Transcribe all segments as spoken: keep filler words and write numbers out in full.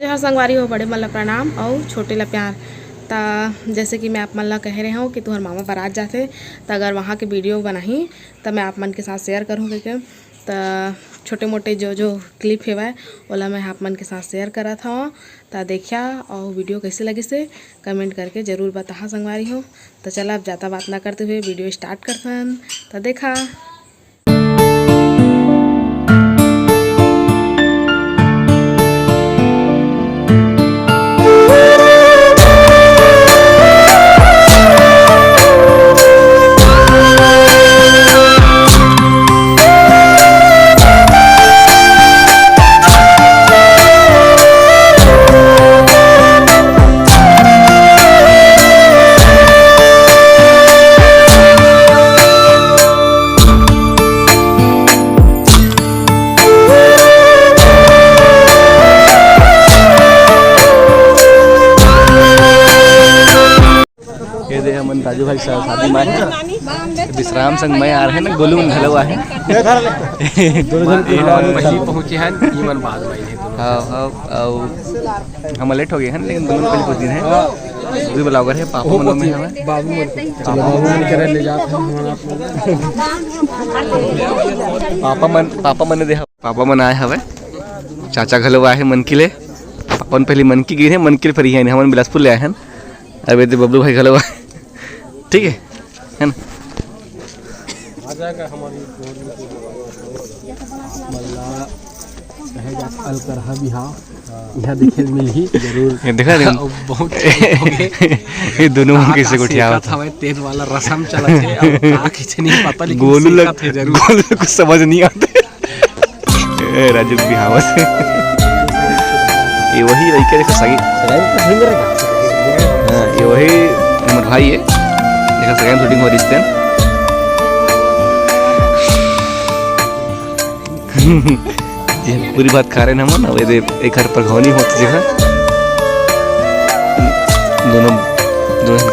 जोहार संगवारी हो, बड़े मन ला प्रणाम अउ छोटे ला प्यार। त जैसे कि मैं आप मन ला कहे रहे हूँ कि तुहर मामा बारात जाथे, त अगर वहाँ के वीडियो बनाही त मैं आप मन के साथ शेयर करूँ कहिके। त छोटे मोटे जो जो क्लिप हेवय, ओला मैं आप मन के साथ शेयर करत हवं। त देखिया अउ वीडियो कैसे लगिस हे, कमेंट करके जरूर बताहा संगवारी हो। त चला, अब जादा बात ना करते हुए वीडियो स्टार्ट करथन। त देखा। ये दे, हमन राजू भाई के साथ शादी में आए हैं। विश्राम संग मैं आ रहे हैं ना, गोलू मन घलो आए हैं। ये हमन पहली पहुंचे हैं, ये मन बाद में आए हैं। हाँ, हाँ, अउ हम लेट हो गए हैं, लेकिन दोनों पहले पहुंच गए हैं। भी ब्लॉगर है, पापा मनो में हमें। बाबू मन। चलो, बाबू मन करे ले जाते हैं हमारा। पापा मन, पापा मन ने देखा, पापा मन आए हवे, चाचा घलो आए हैं मन के लिए। अपन पहले मन की गए हैं, मन के लिए फिर यहाँ हमन बिलासपुर ले आए हैं। अब ये बबलू भाई घलो आए, ठीक है, है ना? अलकरहा बिहाव यहाँ देखे मिलही जरूर। ये देखा नहीं? बहुत ये दोनों मन कैसे गोठियावत हवे, तेज वाला रसम चलत है। अब का खींचे नहीं पता, लेकिन गोलू लग, सीखत है जरूर। गोलू कुछ समझ नहीं आते। ए, राजू बिहाव से। ये वही लड़के देखो सगी। हाँ, ये वही हमर भाई है। देखो सगी shooting हो रही है। ये पूरी बात खा रहे हैं हम ना, ये दे, एक घर पर घोनी होती जगह। दोनों, दोनों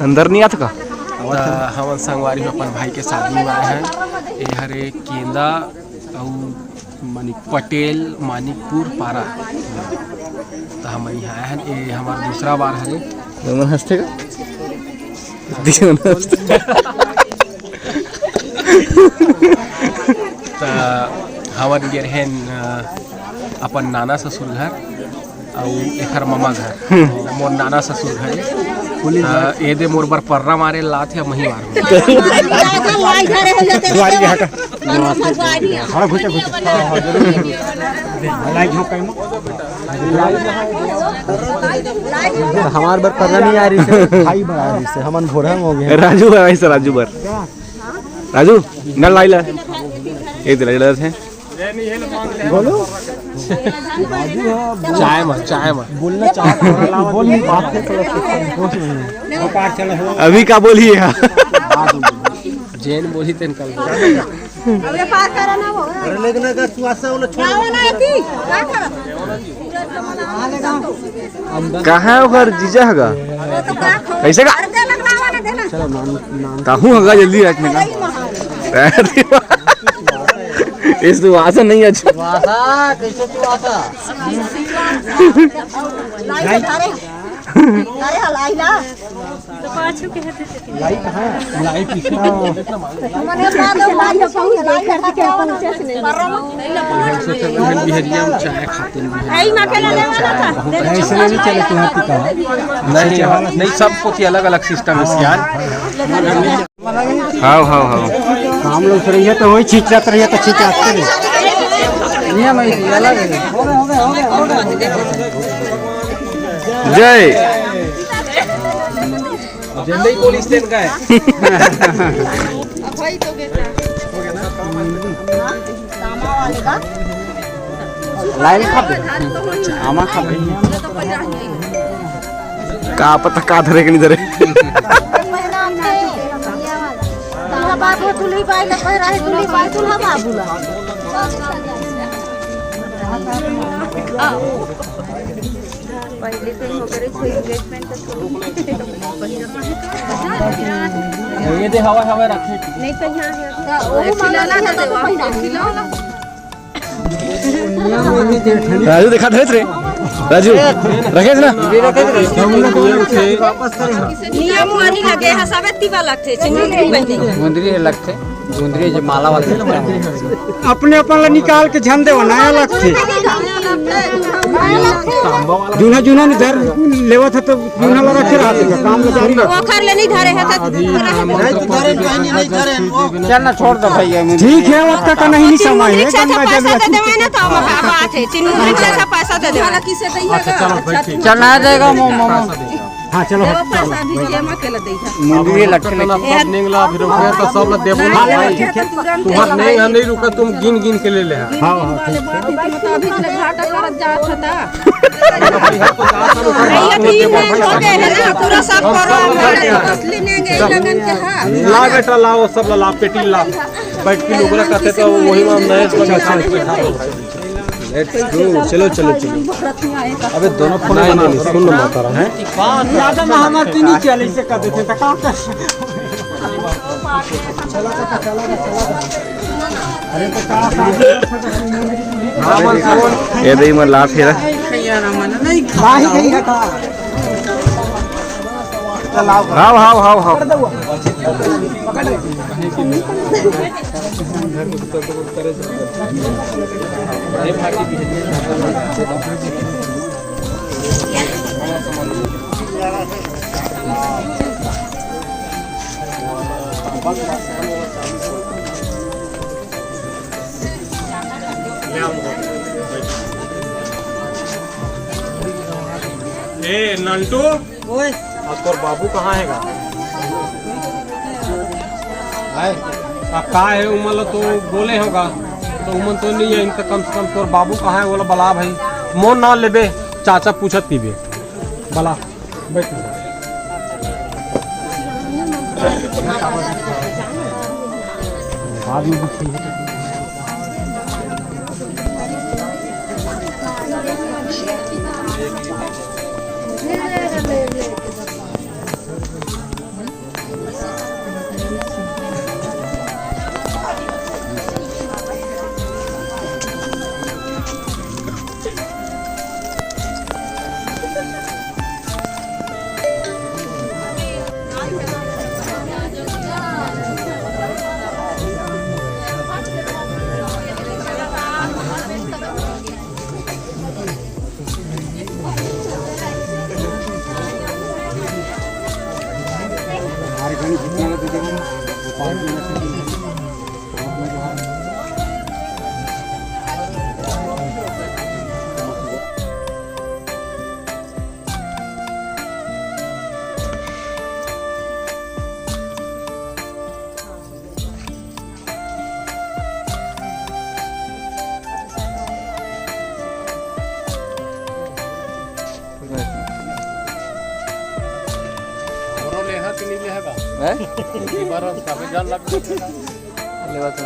अंदर नहीं आता का? त हमन संगवारी में अपन भाई के शादी में आए हैं। ये हरे केंदा अउ मानिक पटेल, मानिकपुर पारा। त हमन यहाँ आए हैं, ये हमार दूसरा बार हरे। मन हंसते का? दिए मन हंसते। त हमन गे रहेन, अ, अपन नाना ससुर घर। अउ एखर ममा घर, मोर नाना ससुर घर। अ, ए दे मोर बर पर्रा मारे लात हे, मही मार। दुआरी हटा। थोड़ा घुचा, घुचा। हाँ, हाँ, जरूर, जरूर। लाई झोंक कहीं। हमार बर पर्रा नहीं आ रही से, भाई बड़ा आ रही से, हमन भोरा में हो गए। राजू बर, ऐसा राजू बर। राजू, नल लाई ला। ए दे, लाई ला थे। बोलो। चाय में, चाय में। बोलना चाहत हूँ, बोल नहीं पाते, थोड़ा सा संकोच में हूँ। अभी का बोली है? जेन बोली तेन कल। अरे लेकिन अगर तू ऐसा वाला छोड़। कहाँ ओकर जीजा हगा? कैसे का? चलो, नाम, नाम। ताहू हगा जल्दी रखने का। इस तो आसा नहीं है। वासा, कैसे तू आसा? अरे हलाई ना। तो पाछू के हटे से। लाइट है, लाइट इसमें। मने बाद में लाइट से, लाइट खत्म। बिहरिया में चाय खाते हैं। आई माँ के लेने वाला था। ऐसे नहीं चले तुम्हारे की कहा। नहीं, नहीं, सब कुछ अलग-अलग सिस्टम है यार। हाव, हाव, हाव। हम लोग से रहिए तो वही खींचत रहिए तो खींचाते रहिए। नियम है, अलग है। जय। जल्दी पुलिस स्टेशन का है। लाइन खा पे। आमा खा पे। का पता का धरे के नहीं धरे। दुल्हा बाबू, दुल्ही बाई ला पहिराही, दुल्ही बाई, दुल्हा बाबू ला। पहले से ही होकर ही कोई engagement तो थोड़ी ये दे हवा हवा रखे। नहीं तो यहाँ है। राजू देखा थे रे। राजू, रखे थे ना? नियम वाली लगे है, सब एती वाला थे, चिन्ह नहीं पहने। मुंदरी लगथे, मुंदरी जे माला वाला। अपने अपन ला निकाल के झन देवा, नया लगथे। जूना जूना नहीं धर लेवा था तो जूना लगा के रहा था, काम में जारी रहा। ओखर ले नहीं धरे है तो नहीं तो धरे, बहनी नहीं धरे, वो चल ना, छोड़ दो भैया, मुझे ठीक है, ओतका का नहीं, नहीं समय है, मुंदरी गंगा जल पैसा दे देवे ना तो हम बात है, चिन्ह मुंदरी पैसा दे देवे। अच्छा, चलो भाई, ठीक। चल ना देगा, मो-, मो-, मो-, हाँ, चलो, देवा हट, पैसा भी जेमा के ला देइहा। मुंदरी लटके लगे। सब नेंग ला, फिर ओकरे तो सब ला देबो ना भाई। तुहर नेंग ह नहीं रुका, तुम गिन गिन के ले ले। हाँ, हाँ, ठीक। अभी से घाटा करत जात हता। भैया, तीन नेंग हो गए है ना, पूरा सब करो। असली नेंग यही लगन के हा। ला बेटा, लाओ, सब ला, ला, पेटी ला। बैठ के लोगरा कहते तो वही में नए बैठा। Let's go। चलो, चलो, चलो। अबे दोनों फोन नहीं, बना नहीं, लो। सुन ना, बता रहा है। दादा ना, हमार तीन ही चले, इसे कर देते, तो काम कर। अरे तो का, ये दे, मैं ला फेरा। भाई कहीं हटा। हाव, हाव, हाव, हाव। ए नंटू, ओए। अब तोर बाबू कहाँ हे गा? आए। अब का हे, उमन ला तो बोले होगा, तो उमन तो नहीं हे, तो कम से कम तोर बाबू कहाँ हे, ओला बला भाई। मोर नाम लेबे, चाचा पूछत पीबे। बला, बैठ। बाद में पूछिए। हमरो लेहा कि नहीं लेहा बा? हैं? ई बार अब काफी जान लग गया। लेवा तो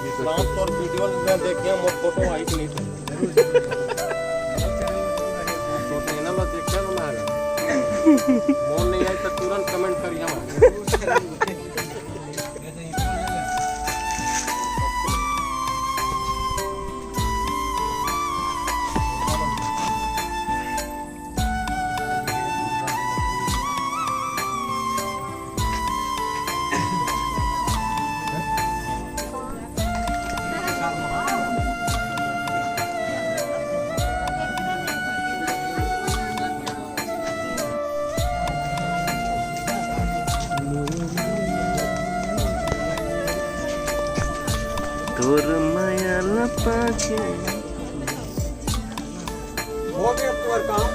विश्वास तोर वीडियो में देखिए, मोर फोटो आई कि नहीं थे। तो तेना ला देखिए ना, मोर नहीं आई तो तुरंत कमेंट करिए। तोर मया ल पाके। हो गया तुम्हारा काम।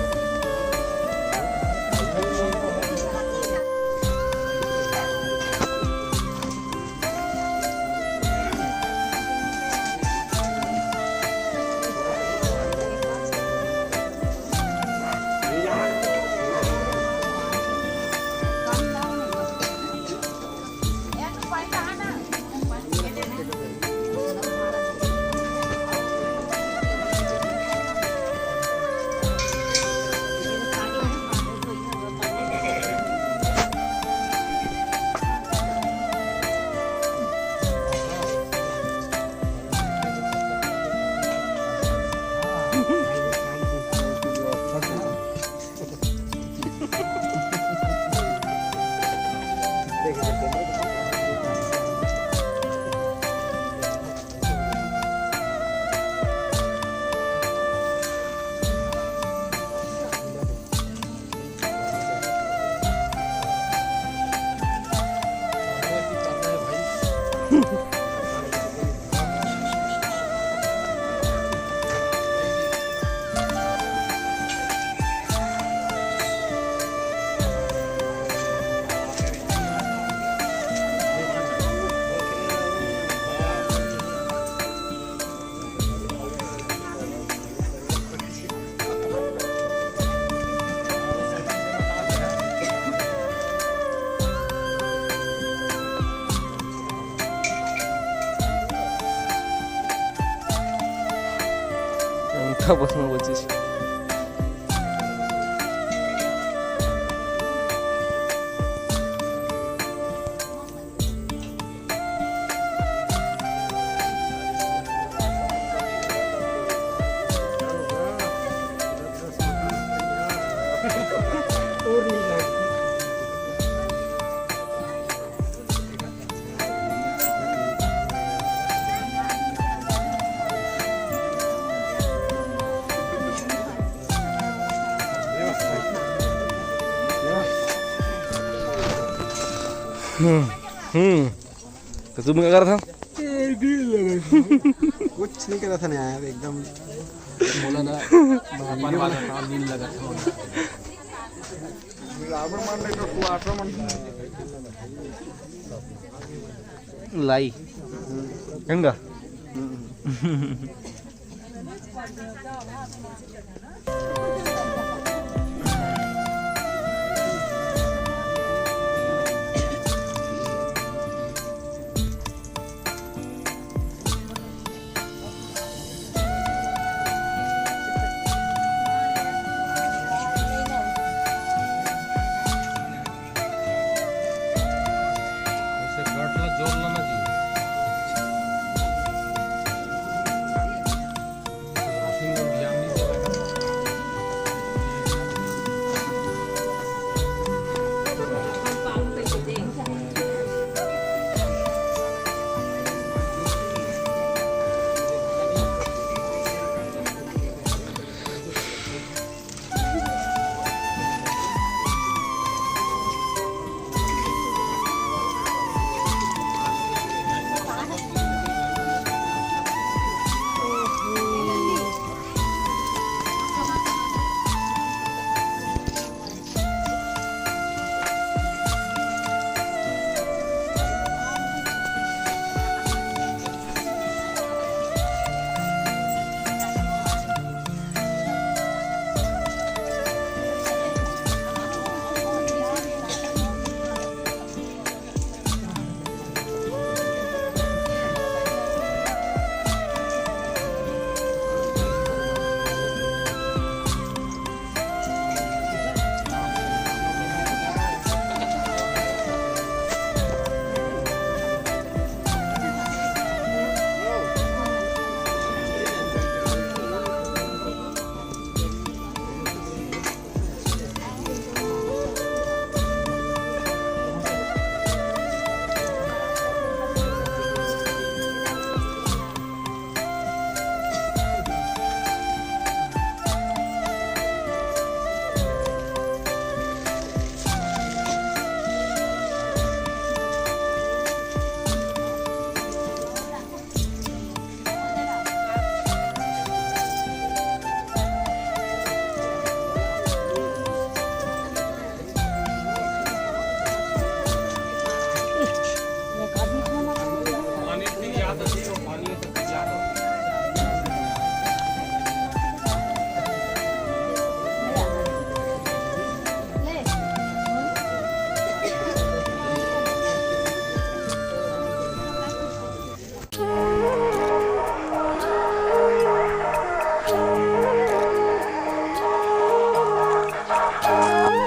का बस में बचिस। हम्म। हम्म। तो तुम क्या कर रहा था? कुछ नहीं कर रहा था ना यार, एकदम बोला ना, अपन वाला काम नहीं लगा था। लाई। हंगा। ऐसे गट ला जोर लाना जी।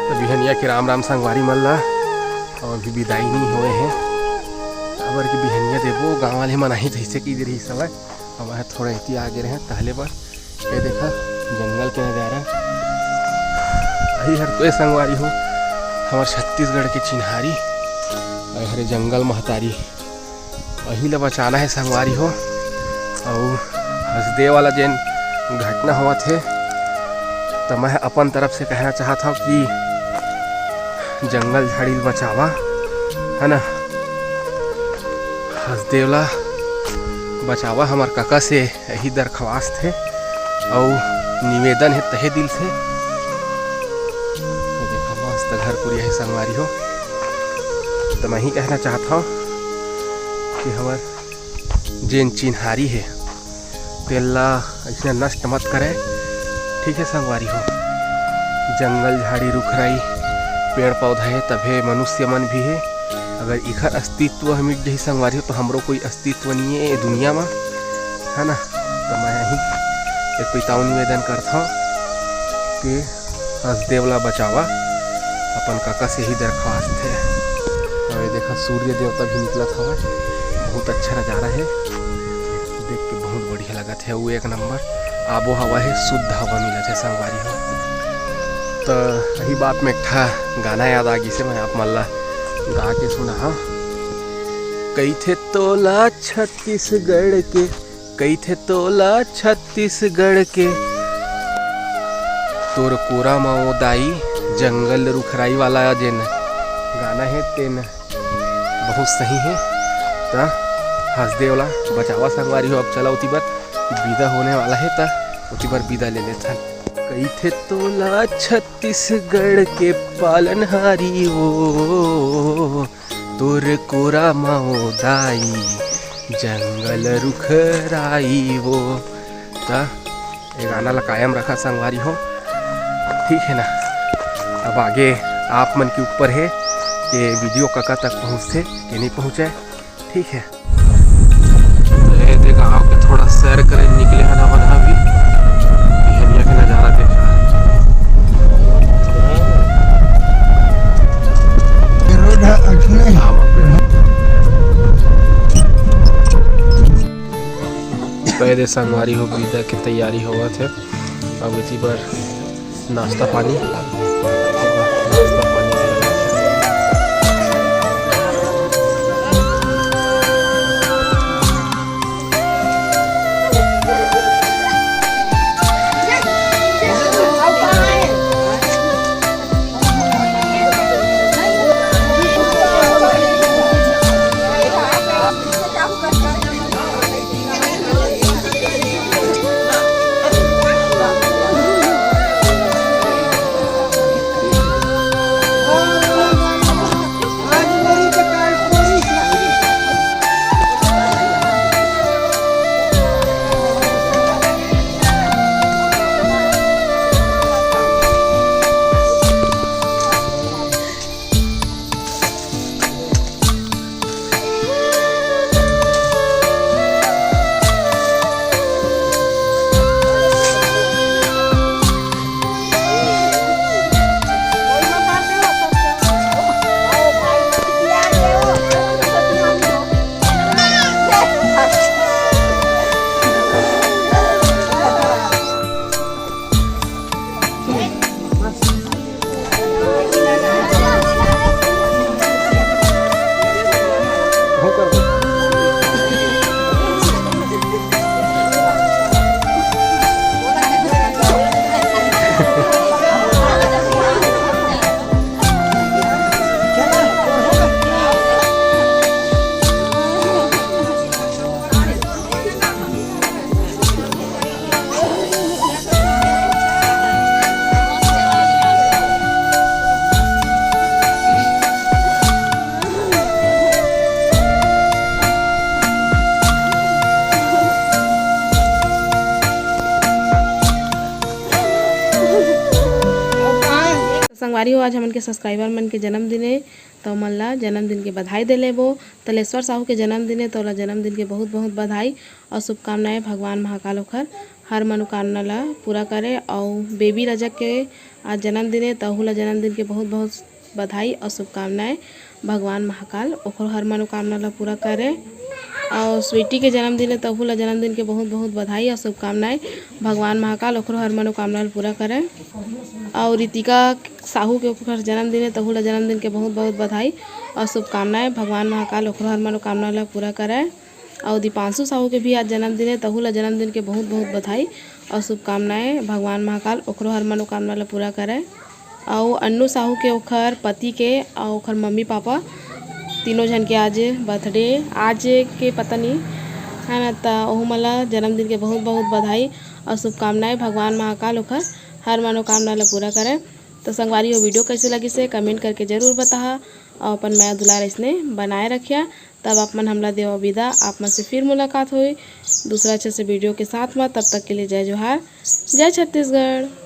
तो बिहनिया के राम राम संगवारी मन ला, अउ अभी बिदाई नहीं होए हे, काबर कि बिहनिया देबो, गाँव वाले मन आही जइसे कि दे रही समय, हम थोड़ा इति आगे रहे टहले बर। ये देखा जंगल के नजारा, अही हर तो ए संगवारी हो हमर छत्तीसगढ़ के चिन्हारी, अउ हरे जंगल महतारी। वही ला बचाना हे संगवारी हो। अउ हसदेव वाला जेन घटना होवत हे, त मैं अपन तरफ से कहना चाहत हव कि जंगल झाड़ी ल बचावा, है ना, हसदेव ला बचावा, हमर कका से यही दरख्वास्त हे अउ निवेदन हे तहे दिल से। ये देखा मस्त घर कुरिया हे संगवारी हो। त मैं ही कहना चाहत हव कि हमर जेन चिन्हारी हे तेला अइसने नष्ट मत करे, ठीक हे संगवारी हो। जंगल झाड़ी रुख राई पेड़ पौधा हे तभे मनुष्य मन भी हे। अगर इखर अस्तित्व मिट जही संगवारी हो तो हमरो कोई अस्तित्व नहीं है ये दुनिया में, है ना। तो मैं यही एक पइताऊ निवेदन करथव कि हसदेव ला बचावा, अपन कका से ही दरखास्त हे। अउ ये देखा, सूर्य देवता भी निकलत हवय, बहुत अच्छा नजारा हे, देख के बहुत बढ़िया लगत हे। अउ एक नंबर आबो हवा हे, शुद्ध हवा मिलत हे संगवारी हो। त यही बात में एक ठा गाना याद आ गिसे, मैं आप मन ला गा के सुनाहूं। कइथे तोला छत्तीसगढ़ के, कइथे तोला छत्तीसगढ़ के, तोर कोरा म ओ दाई, जंगल रुखराई वाला जेन गाना हे तेन बहुत सही हे। त हसदेव ला बचावा संगवारी हो। अब चला ओती बर बिदा होने वाला हे, त ओती बर बिदा ले लेथन। कइथे तोला छत्तीसगढ़ के पालनहारी वो, तोर कोरा म ओ दाई, जंगल रुखराई वो। त ये गाना ला कायम रखा संगवारी हो, ठीक है ना। अब आगे आप मन के ऊपर हे कि वीडियो कका तक पहुँचथे कि नहीं पहुँचे, ठीक है। तो ये दे गाँव के थोड़ा सैर करे निकले हन हमन ह अभी, बिहनिया के नजारा देख। ये रोड है, अखिलेश। तो ये दे संगवारी हो, बिदा के तैयारी होवत हे। अब इसी बर नाश्ता पानी, नाश्ता पानी। संगवारी हो, आज हमन के सब्सक्राइबर मन के जन्मदिन हे, त ओमन ला जन्मदिन के बधाई दे लेबो। तलेश्वर साहू के जन्मदिन हे, त ओला जन्मदिन के बहुत बहुत बधाई अउ शुभकामनाएं। भगवान महाकाल ओखर हर मनोकामना ला पूरा करे। अउ बेबी रजक के आज जन्मदिन हे, तहू ला जन्मदिन के बहुत बहुत बधाई अउ शुभकामनाएं। भगवान महाकाल ओखर हर मनोकामना ला पूरा करे। अउ स्वीटी के जन्मदिन हे, तहू ला जन्मदिन के बहुत बहुत बधाई अउ शुभकामनाएं। भगवान महाकाल ओखर हर मनोकामना ला पूरा करे। अउ रितिका साहू के ओखर जन्मदिन हे, तहू ला जन्मदिन के बहुत बहुत बधाई अउ शुभकामनाएं। भगवान महाकाल ओखर हर मनोकामना ला पूरा करे। अउ दीपांशु साहू के भी आज जन्मदिन हे, तहू ला जन्मदिन के बहुत बहुत बधाई अउ शुभकामनाएं। भगवान महाकाल ओखरो हर मनोकामना ला पूरा करे। अउ अन्नू साहू के ओखर पति के अउ ओखर मम्मी पापा तीनों झन के आज बर्थडे, आज के पता नहीं है ना, त ओहू मन ला जन्मदिन के बहुत बहुत बधाई अउ शुभकामनाएं। भगवान महाकाल ओखर हर मनोकामना ला पूरा करे। तो संगवारी हो, वीडियो कैसे लगिस हे कमेंट करके जरूर बताहा अउ अपन मया दुलार अइसने बनाए रखिया। तब आप मन हमला देवा विदा, आप मन से फिर मुलाकात होई दूसरा अच्छे से वीडियो के साथ में। तब तक के लिए जय जोहार, जय छत्तीसगढ़।